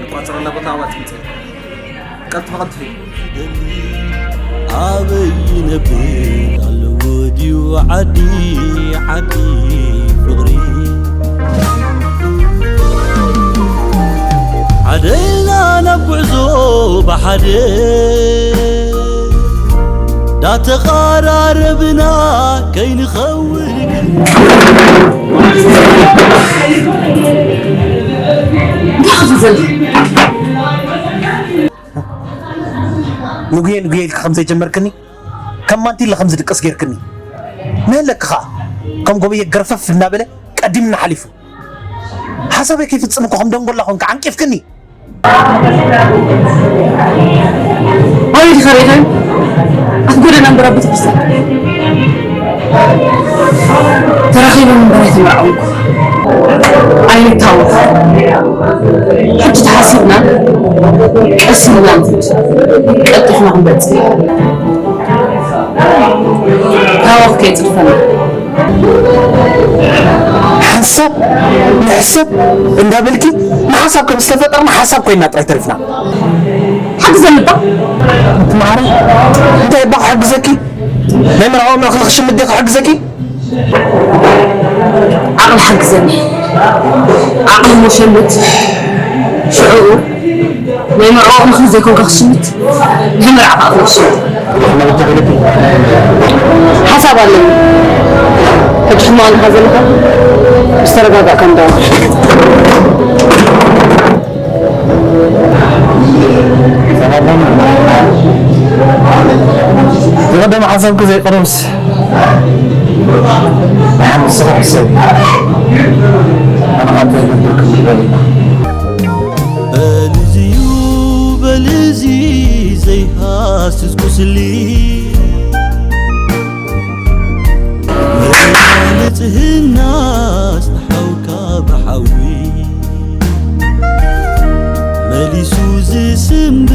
ንቋጸረላ ቦታ ኣዋጽ ምጽእ። ቀልጥፊ፣ ቀልጥፊ። ኣበይ ይነብር ኣለዎ ድዩ ዓዲ፣ ዓዲ ፍቕሪ? ሓደ ኢልና ናብ ጉዕዞ ብሓደ ዳተቓራረብና ከይንኸውን ግን እንታይ እዩ ዘሎ? ንጉየ ንጉየ ኢልካ ከም ዘይጀመርክኒ፣ ከም ማንቲለ ከም ዝድቅስ ጌርክኒ። መለክ ኸኣ ከም ጎበየ ገርፈፍ እናበለ ቀዲምና ሓሊፉ። ሓሳበይ ከይፍጽም እኮ ከም ደንጎላ ኮንካ ዓንቂፍክኒ። ኣበይ ዲኻ ርኢኻዮ? ኣብ ጎደና እምበር ኣብ ቤተክርስትያን። ተራኺቦም እምበር ኣይተመርዓውን እኮ። ኣይንታወኽ። ሕጂ ተሓሲብና፣ ቀስ ኢልና ንኽድ። ቀልጢፍና ክንበጽሕ። ታወኽ ከየጽድፈና። ሓንሳብ ንሕሰብ እንዳበልኪ፣ ንሓሳብ ከም ዝተፈጠርና ሓሳብ ኮይና ጥራይ ተሪፍና። ሓግዘኒ እባ። እቲ ማዕረ፣ እንታይ እባ ክሕግዘኪ? ናይ መርዓኦም እኽሊ ክሽምት ድየ ክሕግዘኪ? ዓቕሊ ሓግዘኒ። ዓቕሊ እሞ ሸምት። ሽዑ ናይ መርዓኦም እኽሊ ዘይኮንካ ክሽምት፣ ናይ መርዓ ከዓ ክሽምት። ሓሳብ ኣለኒ። ሕጂ ሕማቕ ኣለካ ዘለካ፣ ምስ ተረጋጋእካ እንዳወር። ዝቐደመ ሓሳብኪ ዘይቀርብስ፣ ንሓንሳብ ሰብ ኣነ ካብ ዘይነብር ክምበል። በልዝዩ በልዚ ዘይሃስስ ቁስሊ፣ ንጽህና ኣስተሓውካ ብሓዊ መሊሱ ዝስምብር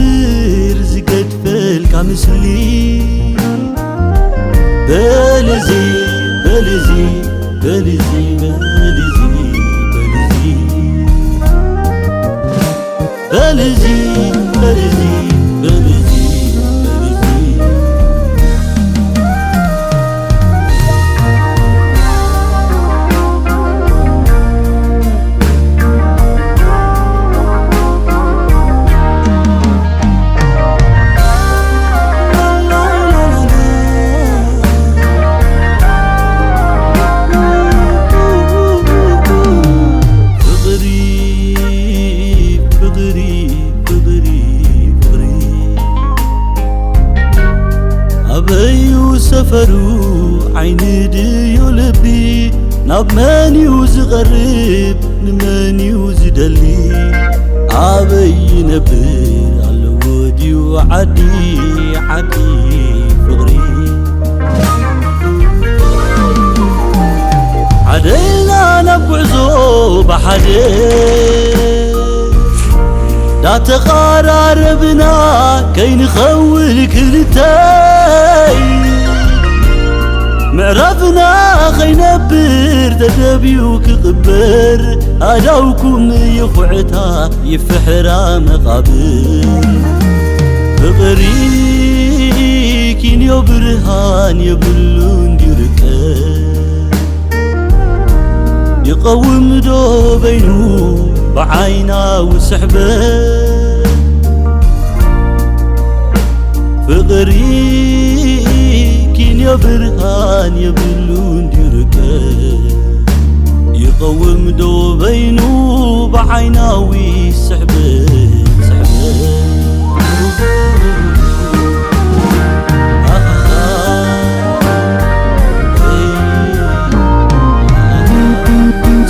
ዝገድፈልካ ምስሊ። በልዚ በልዚ በልዚ በልዚ በልዚ በልዚ በልዚ በልዚ በልዚ። ፍቕሪ ፍቕሪ ፍቕሪ ፍቕሪ ኣበዩ ሰፈሩ ዓይኒ ድዩ ልቢ ናብ መን እዩ ዝቐርብ ንመን እዩ ዝደሊ ኣበይ ይነብር ኣለዎ ድዩ ዓዲ ዓዲ ፍቕሪ ሓደ ኢና ናብ ጉዕዞ ብሓደ ዳተቓራረብና ከይንኸውን ክልተይ ምዕራፍና ኸይነብር ተደብዩ ክቕበር ኣዳውኩም ይኹዕታ ይፍሕራ መቓብር ፍቕሪ ኪንዮ ብርሃን የብሉን ድርቀ ይቐውም ዶ በይኑ ብዓይናዊ ስሕበት ፍቕሪ ኪንዮ ብርሃን የብሉን ድርቀ ይቐውም ዶ በይኑ ብዓይናዊ ስሕበት ስሕበት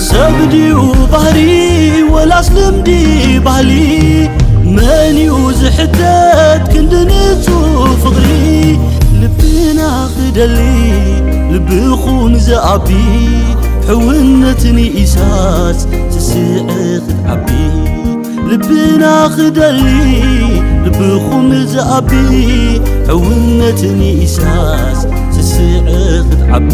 ሰብ ድዩ ባህሪ ወላስ ልምዲ ባህሊ መን እዩ ዝሕተት ክንዲ ንጹህ ፍቕሪ ልብና ክደሊ ልብኹም ዝኣቢ ሕውነት ንኢሳስ ስስዐ ክትዓቢ ልብና ክደሊ ልብኹም ዝኣቢ ሕውነት ንኢሳስ ስስዐ ክትዓቢ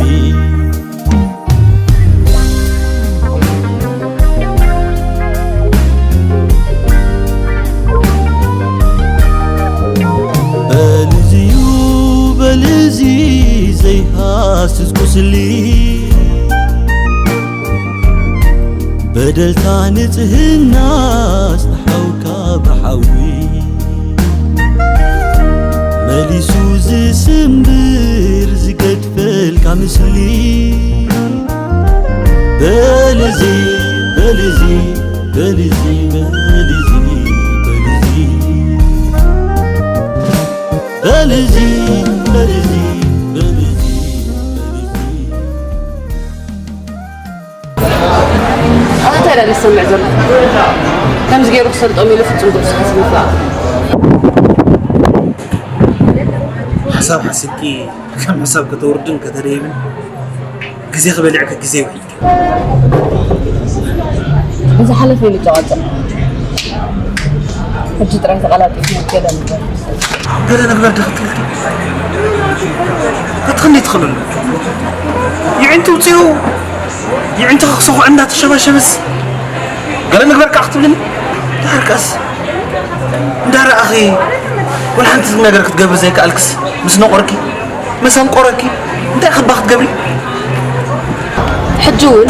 ኣስስ ቁስሊ በደልታ ንጽህና ኣስሓውካ ብሓዊ መሊሱ ዝስምብር ዝገድፈልካ ምስሊ በልዚ በልዚ በልዚ በልዚ በልዚ በልዚ በልዚ በልዚ በልዚ ኣታ ኢላ ዝሰምዕ ዘሎ ከምዚ ገይሩ ክሰልጦም ኢሉ ፍጹም ቅዱስ ሓስብ ይፍላጥ። ሓሳብ ሓሲብኪ ከም ሓሳብ ከተውርድን ከተደይብን ግዜ ክበልዕኪ ግዜ ይውሕድ። ዝሓለፈ ኢሉ ጨቓጨቕ። ሕጂ ጥራይ ተቐላጢፍና ገለ ንግበር። ገለ ንግበር ዶ ክትብልኪ? ክትኽኒ ትኽእልሉ። ይዕንቲ ውፅኡ፣ ይዕንቲ ክሰኹ እንዳተሸባሸበስ ገለ ንግበር ከዓ ክትብልኒ? ዳርካስ እንዳረኣኺ ወላ ሓንቲ ነገር ክትገብሪ ዘይከኣልክስ ምስ ነቆርኪ? መሰንቆረኪ እንታይ ክባ ክትገብሪ? ሕጂ እውን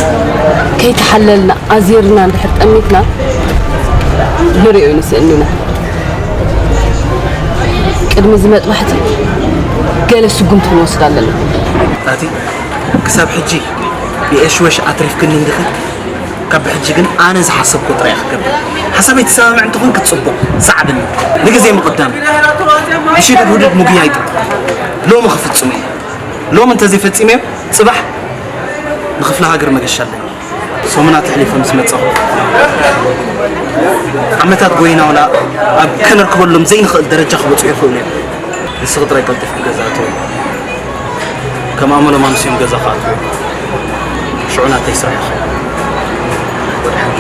ከይተሓለልና ኣዚርና እንድሕር ጠሚትና ንሪኦ ይንስእን ኢና። ቅድሚ እዚ መጥባሕቲ ገለ ስጉምቲ ክንወስድ ኣለና። ኣቲ ክሳብ ሕጂ የኤሽወሽ ኣትሪፍክኒ እንዲኺ? ካብ ብሕጂ ግን ኣነ ዝሓሰብኩ ጥራይ ክገብር። ሓሳበይ ትሰማምዕ እንተኾንክ ጽቡቕ፣ ሰዓብኒ። ንግዜ ምቕዳም። ብሽድድ ውድድ ምጉያይ ጥራይ። ሎሚ ክፍጽም እየ። ሎሚ እንተዘይፈጺመዮ፣ ጽባሕ ንክፍለ ሃገር መገሻ ኣለኒ። ሰሙናት ኣሕሊፈ ምስ መጻኹ፣ ዓመታት ጎይና ዋላ ኣብ ከነርክበሎም ዘይንኽእል ደረጃ ክበጽሑ ይኽእሉ እዮም። ንስኺ ጥራይ ቀልጢፍኪ ገዛ ኣትወ። ከም ኣመሎም ኣምስዮም ገዛ ክኣትዉ። ሽዑ ናተይ ስራሕ ይኸውን። ወድሓን።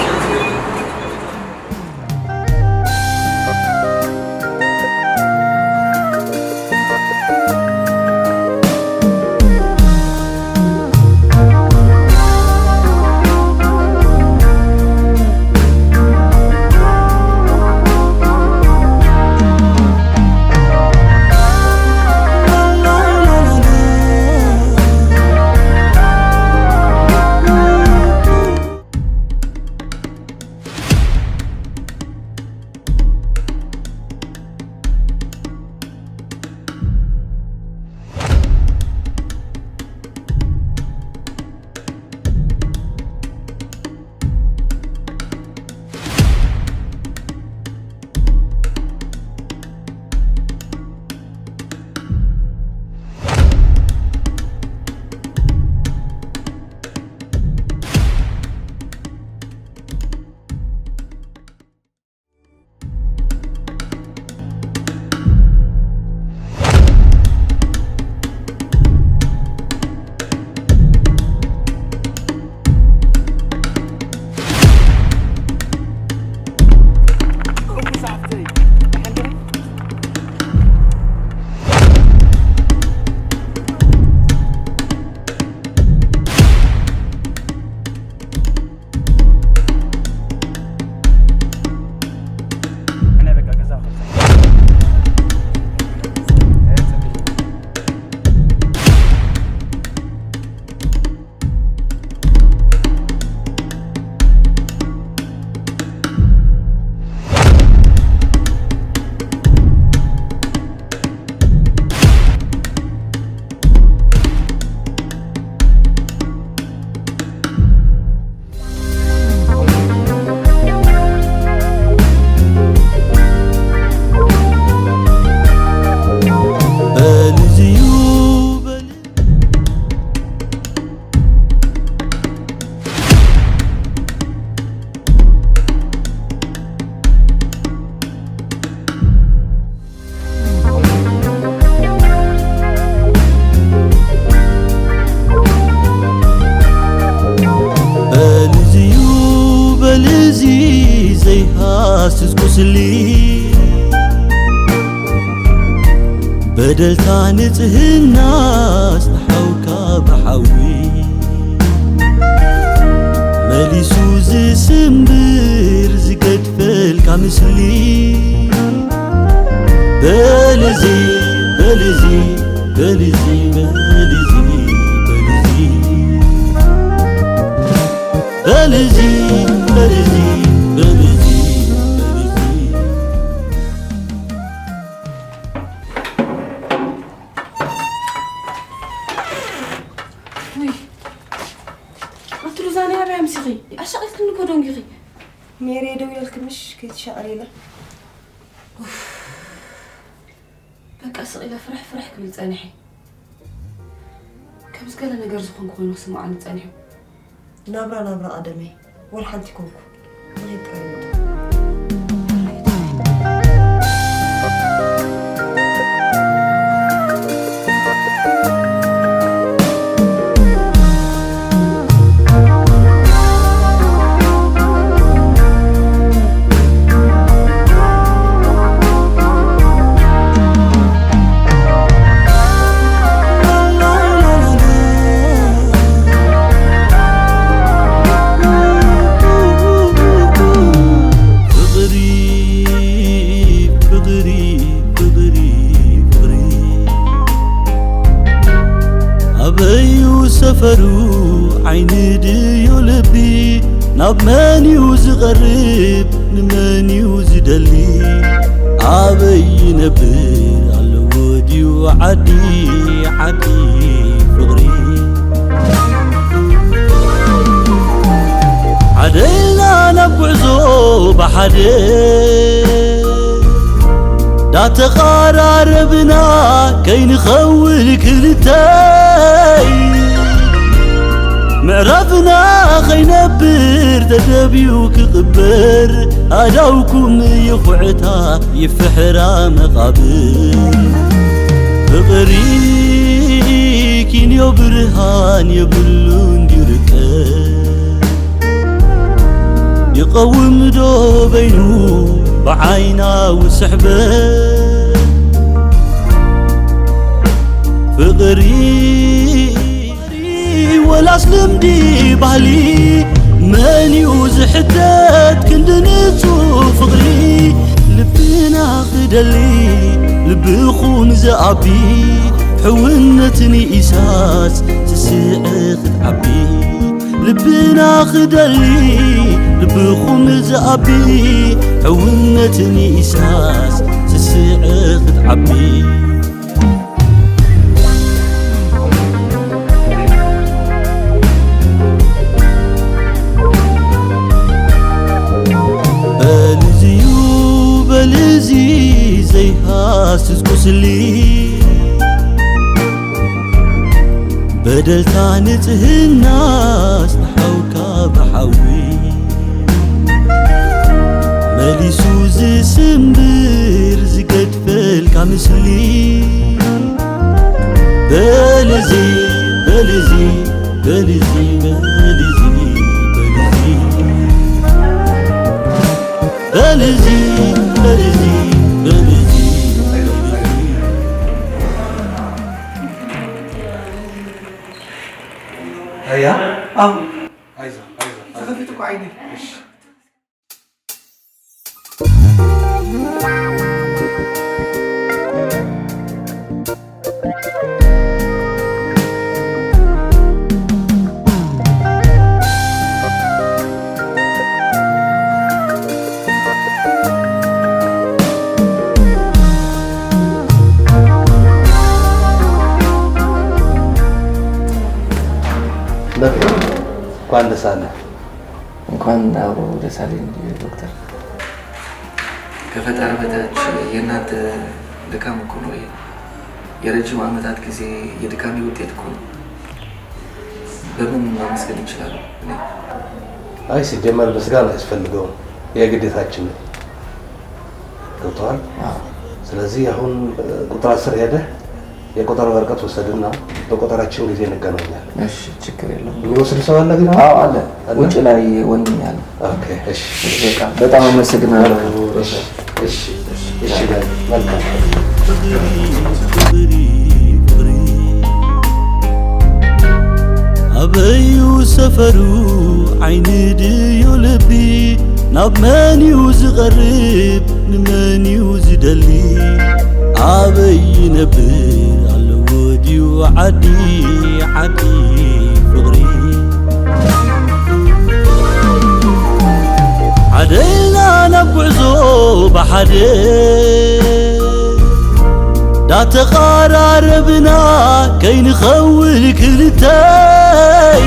በልዝዩ በል በልዝዩ በልዚ ዘይሃስስ ቁስሊ በደልታ ንጽህና ኣስሓውካ ብሓዊ መሊሱ ዝስምብር ዝገድፈልካ ምስሊ በልዚ በልዚ በልዚ በልዚ ውይ፣ ኣቲ ሉዛና ኣበይ ኣምሲኺ? ኣሻቒልክኒ እኮ ደንጊኺ። ሜሪ ደዊለልኪ ምሽ ከይትሻቐሊ ኢለ። በቃ ስቕ ኢለ ፍርሕ ፍርሕ ክብል ጸኒሐ። ከምዚ ገለ ነገር ዝኾንኩ ኮይኑ ክስምዓኒ ጸኒሑ። ናብራ ናብራ ቀደመይ ወላ ሓንቲ ኮንኩ። መሬት ጥራይ ይውጣ። ፍቕሪ፣ ፍቕሪ፣ ፍቕሪ፣ ፍቕሪ። ኣበይ እዩ ሰፈሩ ዓይኒ ድዩ ልቢ? ናብ መን እዩ ዝቐርብ ንመን እዩ ዝደሊ? ኣበይ ይነብር ኣለዎ ድዩ ዓዲ ዓዲ ፍቕሪ? ሓደ ኢልና ናብ ጉዕዞ ብሓደ ዳተቓራረብና ከይንኸውን ክልተይ ምዕራፍና ኸይነብር ተደብዩ ክቕበር ኣዳውኩም ይኹዕታ ይፍሕራ መቓብር። ፍቕሪ ኪንዮ ብርሃን የብሉን ድዩ ርቀት? ይቐውም ዶ በይኑ ብዓይናዊ ስሕበት? ፍቕሪ ወላስ ልምዲ ባህሊ? መን እዩ ዝሕተት ክንዲ ንጹህ ፍቕሪ? ልብና ክደሊ ልብኹም ዝኣቢ ሕውነት ንኢሳስ ስስዐ ክትዓቢ። ልብና ክደሊ ልብኹም ዝኣቢ ሕውነት ንኢሳስ ስስዐ ክትዓቢ። በልዝዩ በልዚ ዘይሃስስ ቁስሊ በደልታ ንጽህና ዝተሓውካ ብሓዊ መሊሱ ዝስምብር ዝገድፈልካ ምስሊ። በልዚ በልዚ በልዚ በልዚ በልዚ በልዚ በልዚ በልዚ በልዚ هيا. اه. عايزة، عايزة، عايزة. خفيت وقاعدة. እንኳን ደስ አለ። እንኳን አብሮ ደስ አለኝ ዶክተር። ከፈጣሪ በታች የእናንተ ድካም እኮ ነው። የረጅም ዓመታት ጊዜ የድካሜ ውጤት እኮ ነው። በምን ማመስገን እንችላለን? እኔ አይ ሲጀመር ምስጋና አያስፈልገውም፣ የግዴታችን ነው። ገብቶሃል? ስለዚህ አሁን ቁጥር አስር ሄደህ የቆጠራ ወረቀት ውሰድና በቆጠራችን ጊዜ እንገናኛለን። እሺ፣ ችግር የለም። የሚወስድ ሰው አለ ግን? አዎ አለ፣ ውጭ ላይ ወንድሜ አለ። ኦኬ፣ እሺ። በቃ በጣም አመሰግናለሁ። እሺ፣ እሺ፣ እሺ፣ መልካም። ኣበዩ ሰፈሩ ዓይኒ ድዩ ልቢ ናብ መን እዩ ዝቐርብ ንመን እዩ ዝደሊ ኣበይ ይነብር ኣለዎ ድዩ ዓዲ ዓዲ ፍቕሪ ሓደ ኢልና ናብ ጉዕዞ ብሓደ ዳተቓራረብና ከይንኸውን ክልተይ፣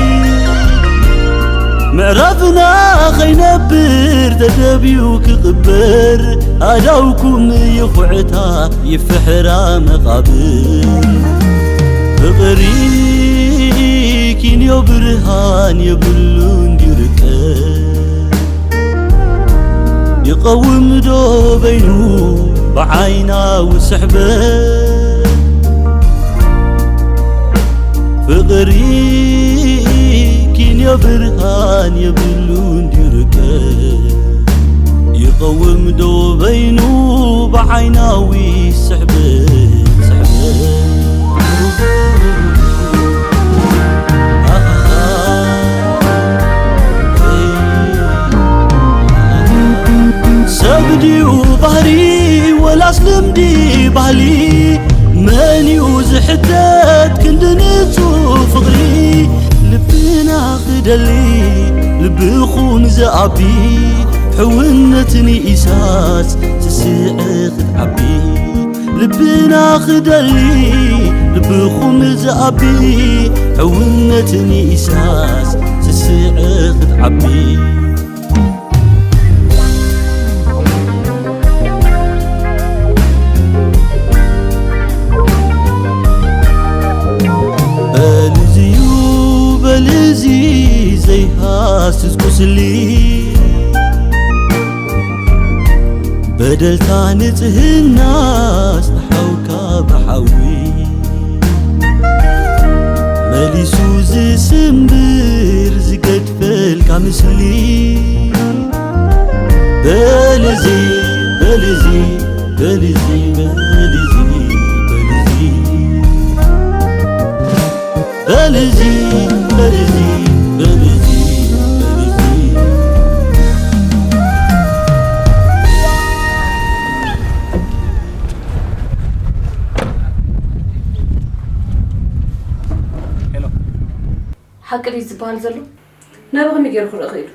ምዕራፍና ከይነብር ተደብዩ ክቕበር፣ ኣዳውኩም ይኹዕታ ይፍሕራ መቓብር። ፍቕሪ ኪንዮ ብርሃን የብሉን ድርቀት፣ ይቐውም ዶ በይኑ ብዓይናዊ ስሕበት? ፍቕሪ ኪንዮ ብርሃን የብሉን ድርቀት፣ ይቐውም ዶ በይኑ ብዓይናዊ ስሕበት? ስሕበት። ሰብ ድዩ ባህሪ ወላስ ልምዲ ባህሊ? መን እዩ ዝሕተት ክንዲ ንጹህ ፍቕሪ? ልብና ክደሊ ልብኹም ዝኣቢ፣ ሕውነት ንኢሳስ ስስዐ ክትዓቢ። ልብና ክደሊ ልብኹም ዝኣቢ፣ ሕውነት ንኢሳስ ስስዐ ክትዓቢ። በልዝዩ በልዚ ዘይሃስስ ቁስሊ፣ በደልካ ንጽህና ዝተሓውካ ብሓዊ፣ መሊሱ ዝስምብር ዝገድፈልካ ምስሊ። በልዚ በልዚ በልዚ በልዚ በልዚ በልዚ በልዚ በልዚ በልዚ። ሄሎ። ሓቂ ድዩ ዝበሃል ዘሎ? ናብ ከመይ ገይሩ ክርኢ ክኢሉ?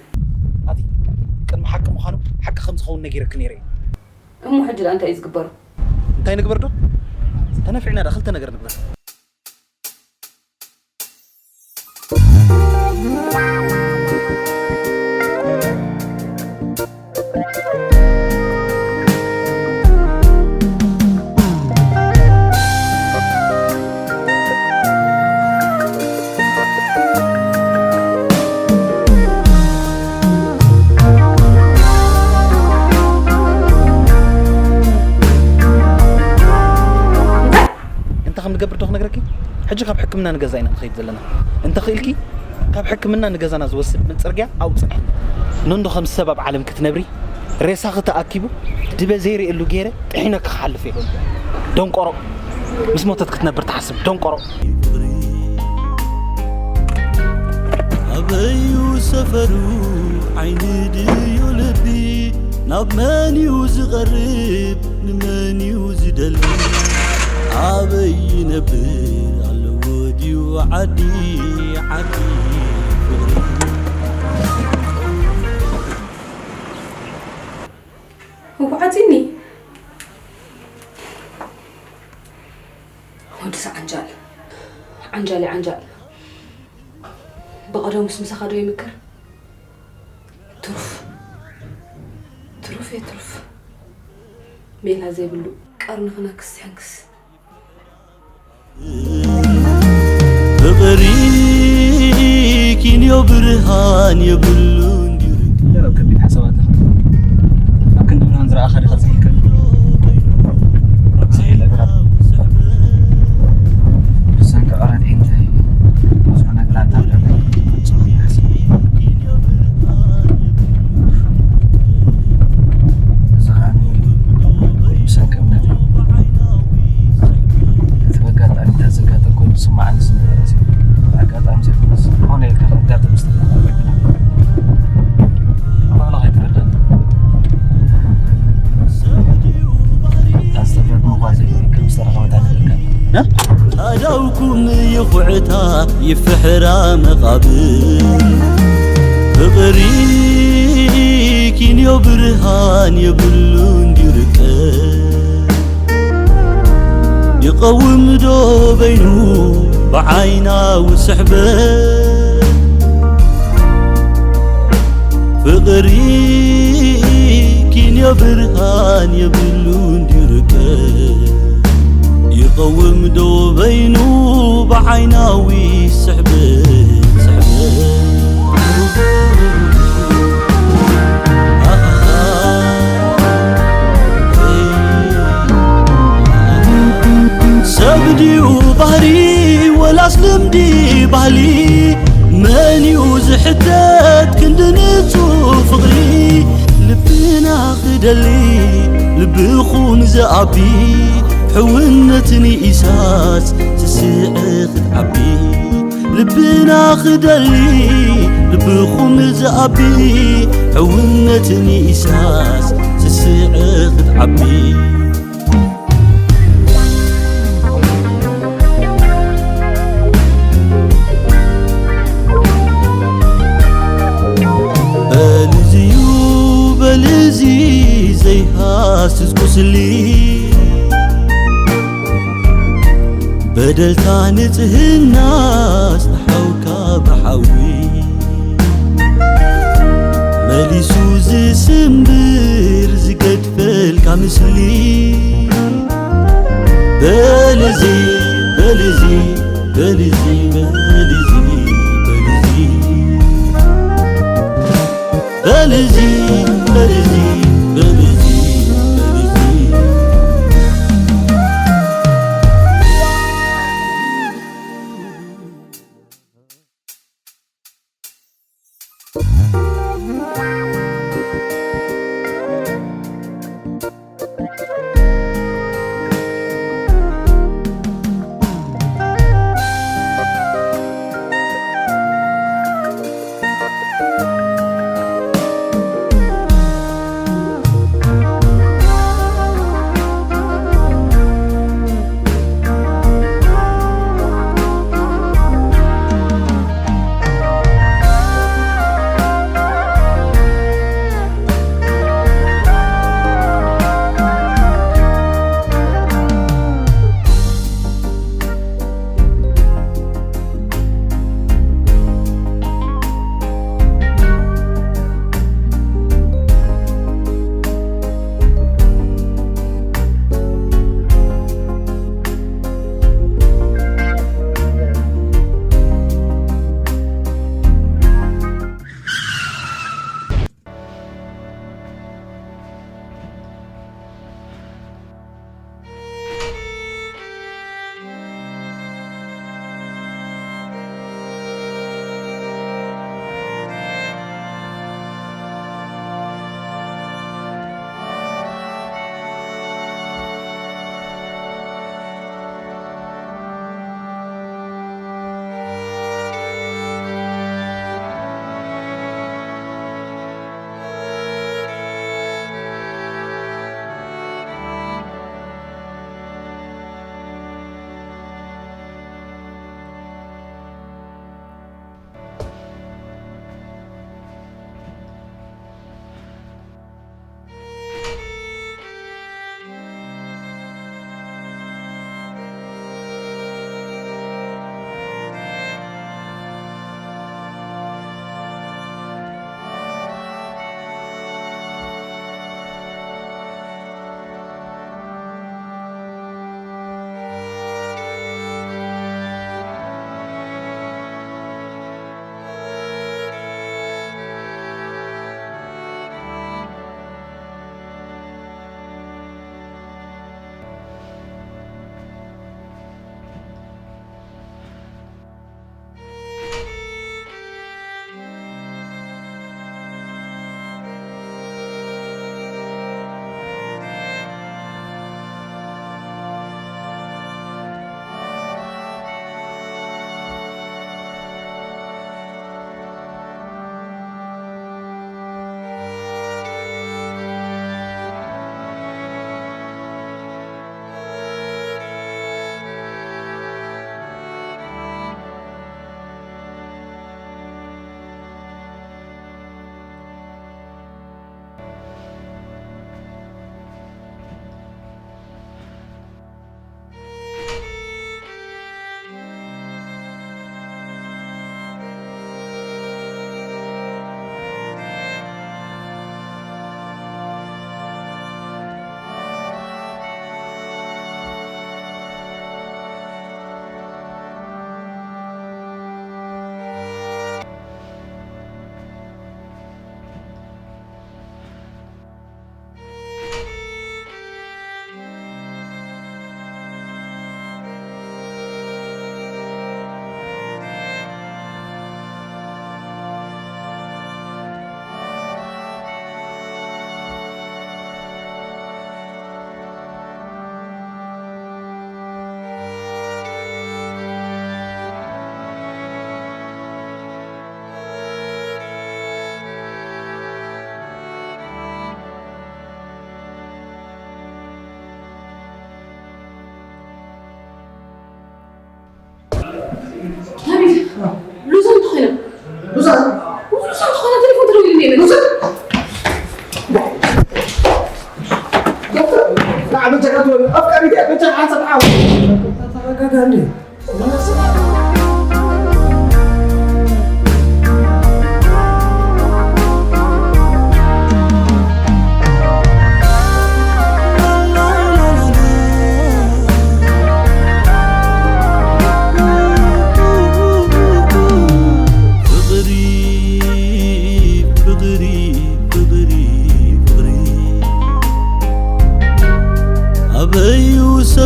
ኣቲ፣ ቅድሚ ሓቂ ምዃኑ ሓቂ ከም ዝኸውን ነጊረኪ ነይረ እየ። እሞ ሕጂ ደኣ እንታይ እዩ ዝግበሩ? እንታይ ንግበር ዶ? ተነፊዕና ደኣ ክልተ ነገር ንግበር። እንታይ ከም ንገብር ዶ ክነግረኪ? ሕጂ ካብ ሕክምና ንገዛ ኢና ንኸይድ ዘለና። እንተኽኢልኪ፣ ካብ ሕክምና ንገዛና ዝወስድ ጽርግያ ኣውጽእ። ኖንዶ ከም ሰብ ኣብ ዓለም ክትነብሪ፣ ሬሳኺ ተኣኪቡ፣ ድበ ዘይርእየሉ ገይረ ጥሒነኪ ክሓልፍ እየ። ደንቆሮ። ምስ ሞተት ክትነብር ትሓስብ ደንቆሮ። ኣበዩ ሰፈሩ ዓይኒ ድዩ ልቢ? ናብ መን እዩ ዝቐርብ? ንመን እዩ ዝደሊ? ኣበይ ይነብር? ኣለዎ ድዩ ዓዲ፣ ዓዲ ፍቕሪ? እዋዓጺኒ። ወድስ ዓንጃል፣ ዓንጃል እዩ ዓንጃል። ብቐደሙስ ምሳኻ ዶ ይምከር? ትሩፍ፣ ትሩፍ እየ ትሩፍ። ሜላ ዘይብሉ ቀርኒ ክነክስ ይሕንክስ። ፍቕሪ ኪንዮ ብርሃን የብሉን ድዩ? ገለ ኣብ ከቢድ ሓሳባት ኢኻ። ኣብ ክንዲ ብርሃን ዝረኣኻ ዲኻ ጽሒልካ? ርክሲ ኢለካ። ብሰንኪ ዑረት ዒንተይ ብዙሕ ነገራት ኣብ ልዕለይ ፈጺሙ ይሓስብ። እዚ ኸኣ ብሰንኪ እምነተይ። እቲ በጋጣሚ እንተ ዘጋጠም ኮይኑ ዝስምዓኒ ዝነበረ፣ እዚ ኣጋጣሚ ዘይኮነስ፣ ኮነ ኢልካ ከጋጥም ዝተኻእለ። ኣባህላ ከይትርዳእ። እታ ዝተረፈት መጓሰ ከም ዝተረኸበት ኣነግረካ። እ? ኣዳውኩም ይኹዕታ ይፍሕራ መቓብር። ፍቕሪ ኪንዮ ብርሃን የብሉን ድርቀት። ይቐውም ዶ በይኑ ብዓይናዊ ስሕበት? ፍቕሪ ኪንዮ ብርሃን የብሉን ድዩ ርቀት? ይቐውም ዶ በይኑ ብዓይናዊ ስሕበት? ስሕበት። ሰብ ድዩ ባህሪ ወላስ ልምዲ ባህሊ? መን እዩ ዝሕተት ክንዲ ንጹህ ፍቕሪ? ልብና ክደሊ ልብኹም ዝኣቢ፣ ሕውነት ንኢሳስ ስስዐ ክትዓቢ። ልብና ክደሊ ልብኹም ዝኣቢ፣ ሕውነት ንኢሳስ ስስዐ ክትዓቢ። በልዝዩ በልዚ ዘይሃስስ ቁስሊ፣ በደልታ ንጽህና ዝተሓውካ ብሓዊ፣ መሊሱ ዝስምብር ዝገድፈልካ ምስሊ። በልዚ በልዚ በልዚ በልዚ በልዚ በልዚ በልዚ በልዚ በልዚ።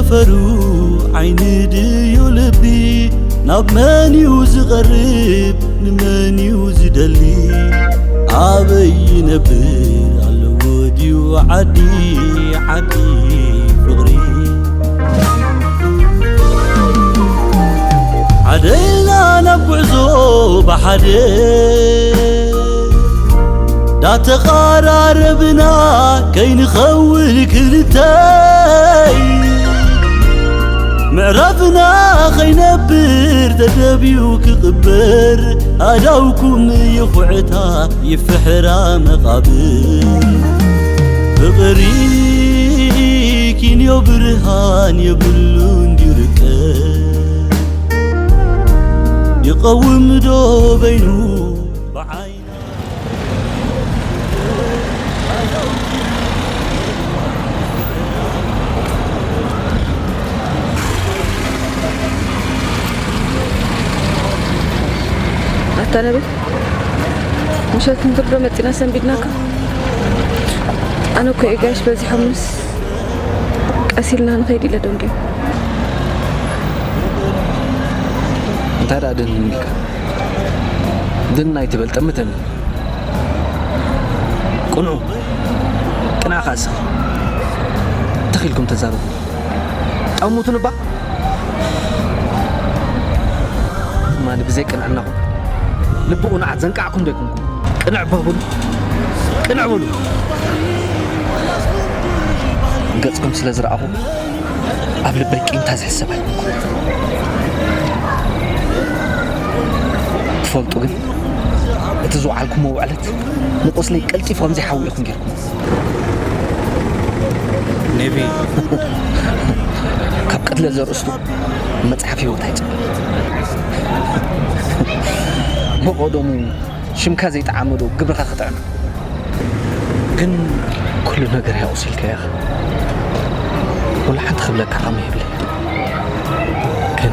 ፈሩ ዓይኒ ድዩ ልቢ? ናብ መን እዩ ዝቐርብ? ንመን እዩ ዝደሊ? ኣበይ ይነብር? ኣለዎ ድዩ ዓዲ፣ ዓዲ ፍቕሪ? ሓደ ኢልና ናብ ጉዕዞ ብሓደ ዳተቓራረብና ከይንኸውን ክልተይ፣ ምዕራፍና ኸይነብር ተደብዩ ክቕበር፣ ኣዳውኩም ይኹዕታ ይፍሕራ መቓብር። ፍቕሪ ኪንዮ ብርሃን የብሉን ድዩ ርቀት? ይቐውም ዶ በይኑ ብዓይና? ኣታ ነቢል፣ ምሸት ክንድሮ መጺና ሰንቢድናካ። ኣነ እኮ እየ ጋሽ በዚሖምስ ቀስ ኢልና ንኸይድ ኢለ ደንጊየ። እንታይ ደኣ ድንን ኢልካ? ድን ኣይትበል፣ ጠምተኒ። ቅንዑ፣ ቅንዕ ከኣ እስኺ። ትኽ ኢልኩም ተዛረቡ። ጠሙቱን እባ። ትማሊ ብዘይ ቅንዕናኹም ልቢ ቁኑዓት ዘንቃዕኩም ዶ ኣይኮንኩም? ቅንዕ በሉ፣ ቅንዕ በሉ። ገጽኩም ስለ ዝረኣኹ ኣብ ልበይ ቂምታ ዝሕሰብ ኣይኮንኩን። ትፈልጡ ግን፣ እቲ ዝወዓልኩሞ ውዕለት ንቁስለይ ቀልጢፉ ከም ዘይሓዊ ኢኹም ጌርኩም። ኔቪ፣ ካብ ቅትለት ዘርእስቱ መጽሓፍ ህይወት ኣይጽበ። መቐደሙ ሽምካ ዘይጠዓመ ዶ ግብርኻ ክጥዕም? ግን ኩሉ ነገር ያቑሲልካ ኢኻ። ወላ ሓንቲ ክብለካ ዓቕሚ የብለይ። ግን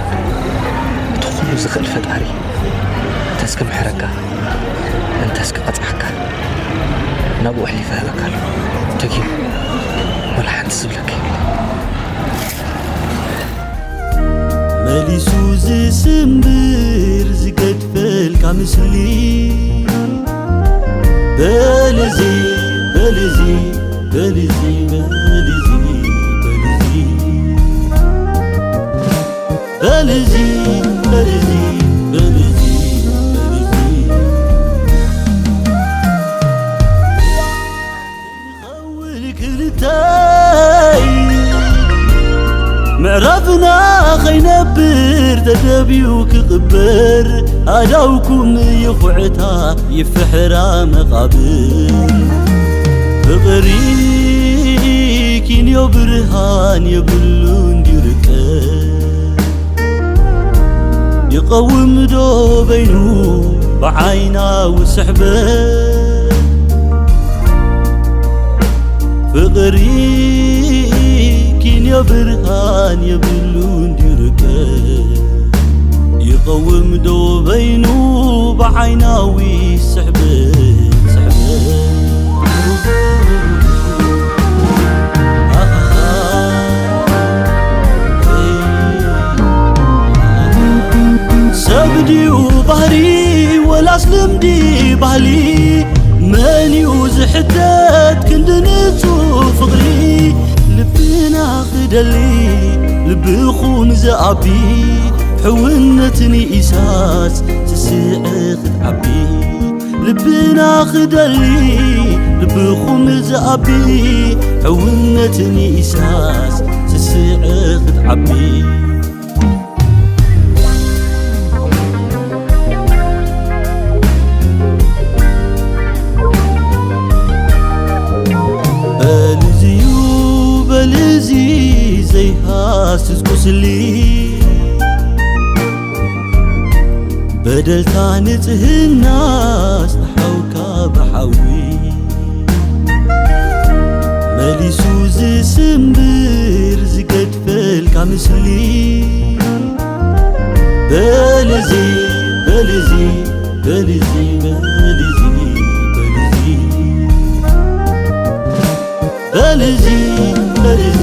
እቲ ኩሉ ዝኽእል ፈጣሪ እንተስ ክምሕረካ፣ እንተስ ክቐጽዓካ፣ ናብኡ ኣሕሊፈ እህበካ ኣለኹ። ተጊሩ ወላ ሓንቲ ዝብለካ የብለይ። መሊሱ ዝስምብር ዝገድፈልካ ምስሊ። በልዚ፣ በልዚ፣ በልዚ፣ በልዚ፣ በልዚ። በልዚ፣ በልዚ፣ በልዚ፣ በልዚ። ንኸውን ክልተይ፣ ምዕራፍና ኸይነብር ተደብዩ ክቕበር፣ ኣዳውኩም ይኹዕታ ይፍሕራ መቓብር። ፍቕሪ ኪንዮ ብርሃን የብሉን ድዩ ርቀት? ይቐውም ዶ በይኑ ብዓይናዊ ስሕበት? ፍቕሪ ኪንዮ ብርሃን የብሉን ድዩ ርቀት? ይቐውም ዶ በይኑ ብዓይናዊ ስሕበት? ስሕበት። ሰብ ድዩ ባህሪ ወላስ ልምዲ ባህሊ? መን እዩ ዝሕተት ክንዲ ንጹህ ፍቕሪ? ልብና ክደሊ ልብኹም ዝኣቢ፣ ሕውነት ንኢሳስ ስስዐ ክትዓቢ። ልብና ክደሊ ልብኹም ዝኣቢ፣ ሕውነት ንኢሳስ ስስዐ ክትዓቢ። በልዝዩ በልዚ ዘይሃስስ ቁስሊ፣ በደልታ ንጽህና ዝተሓውካ ብሓዊ። መሊሱ ዝስምብር ዝገድፈልካ ምስሊ። በልዚ፣ በልዚ፣ በልዚ፣ በልዚ፣ በልዚ። በልዚ፣ በልዚ፣